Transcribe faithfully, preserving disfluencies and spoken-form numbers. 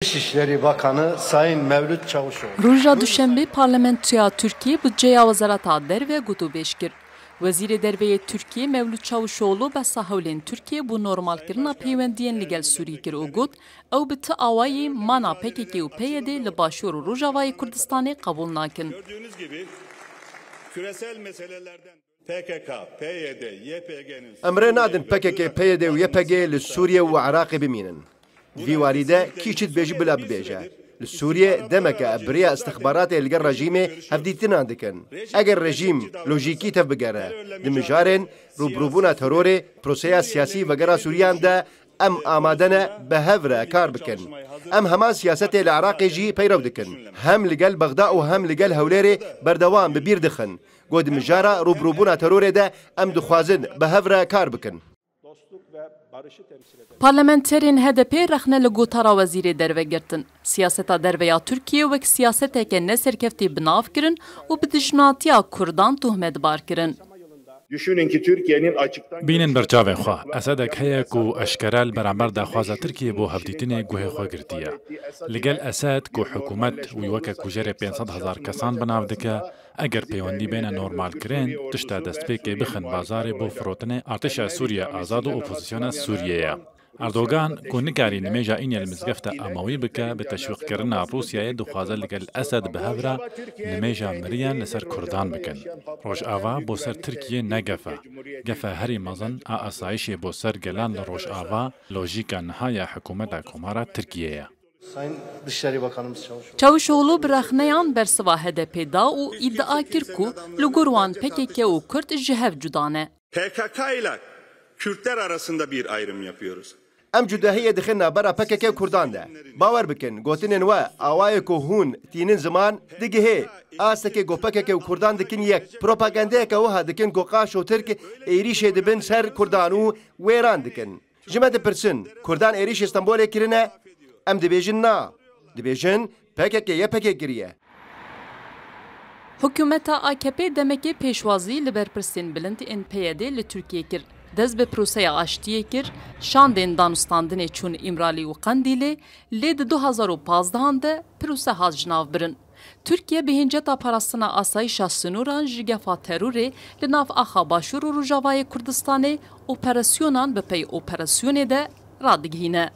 Dışişleri Bakanı Sayın Mevlüt Çavuşoğlu. Roja Duşembê Parlamentoya Tirkiyê budceya Wezareta Derve gotûbêj kir. Wezîrê Derve yê Tirkiyê Mevlût Çavuşoğlu behsa hewlên Tirkiyê bo normalkirina peywendiyên li gel Sûrî kir û got, ew bi ti awayî mana P K K û P Y D li Başûr û Rojavayê Kurdistanê qebûl nakin. Gördüğünüz gibi küresel meselelerden P K K, P Y D, Y P G'nin Em rê nadin P K K, P Y D û Y P G li Sûriye û Iraqê bimînin. Di vî warî de kî çi dibêjî bila bibêje. Li Sûriye demeke bi rêya istixbaratê li gel rejîmê hevdîtinan dikin. Eger rejîm lojîkî tevbigere, di mijarên rûbirûbûna terorê, proseya siyasî vegera Sûriyan de em amade ne bi hev re kar bikin. Em heman siyasetê li Iraqê jî peyrew dikin. Hem li gel Bexda û hem li gel Hewlêrê berdewam bi bîr dixin. Ku di mijara rûbirûbûna terorê de em dixwazin bi hev re kar bikin. Parlamenterên H D P rexne li gotara Wezîrê Derve girtin. Siyaseta derve ya Tirkiyê wek siyaseteke neserkeftî bi nav kirin û bi dijminatiya Kurdan tohmetbar kirin. Düşünün ki Türkiye'nin açıktan Bînin ber çavên xwe. Esedek heye ku eşkere li beramber daxwaza Tirkiyê bo hevdîtinê guhê xwe girtiye. Li gel Esed ku hikûmet wî weke kujerê pênc sed hezar kesan bi nav dike, eger peywendî bêne normalkirin, tişta destpêkê bixin bazarê bo firotinê artêşa Sûriye azad û opozisyona Sûriyê ye. Erdogan ku nikarî nimêja Înye li Mizgefta Emewî bike, bi teşwîqkirina Rûsyayê dixwaze li gel Esed bi hev re nimêja miriyan li ser Kurdan bikin. Rojava bo ser Tirkiyê ne gef e. Gefa herî mezin a asayişê bo ser gelan li Rojava, lojîka niha ya hikûmeta Komara Tirkiyê ye. Sayın Dışişleri Bakanımız Çavuşoğlu. Çavuşoğlu bi rexneyan bersiva H D P da û îdia kir ku li gor wan P K K û Kurd ji hev cuda ne. P K K ile Kürtler arasında bir ayrım yapıyoruz. Em cudahiyê dixin navbera P K K û Kurdan de. Bawer bikin, gotinên we awayê ku hûn tînin ziman digihê astekê ku P K K û Kurdan dikin yek. Propagandeyeke wiha dikin ku qaşo Tirk êrîşê dibin ser Kurdan û wêran dikin. Ji me dipirsin, Kurdan êrîşê Stenbolê kirine? Em dibêjin na. Dibêjin P K K Y P G kiriye. Hikûmeta A K P demekê pêşwazî li berpirsên bilind ên P Y D li Tirkiyê kir. Dest bi proseya aştiyê kir, şandên danûstandinê çûn Îmralî û Qendîlê, lê di du hazar û pazdehan de prose hat jinavbirin. Tirkiye bi hênceta parastina asayişa sinoran ji gefa terorê li nav axa Başûr û Rojavayê Kurdistanê operasyonan bi pey operasyonê de radigihîne.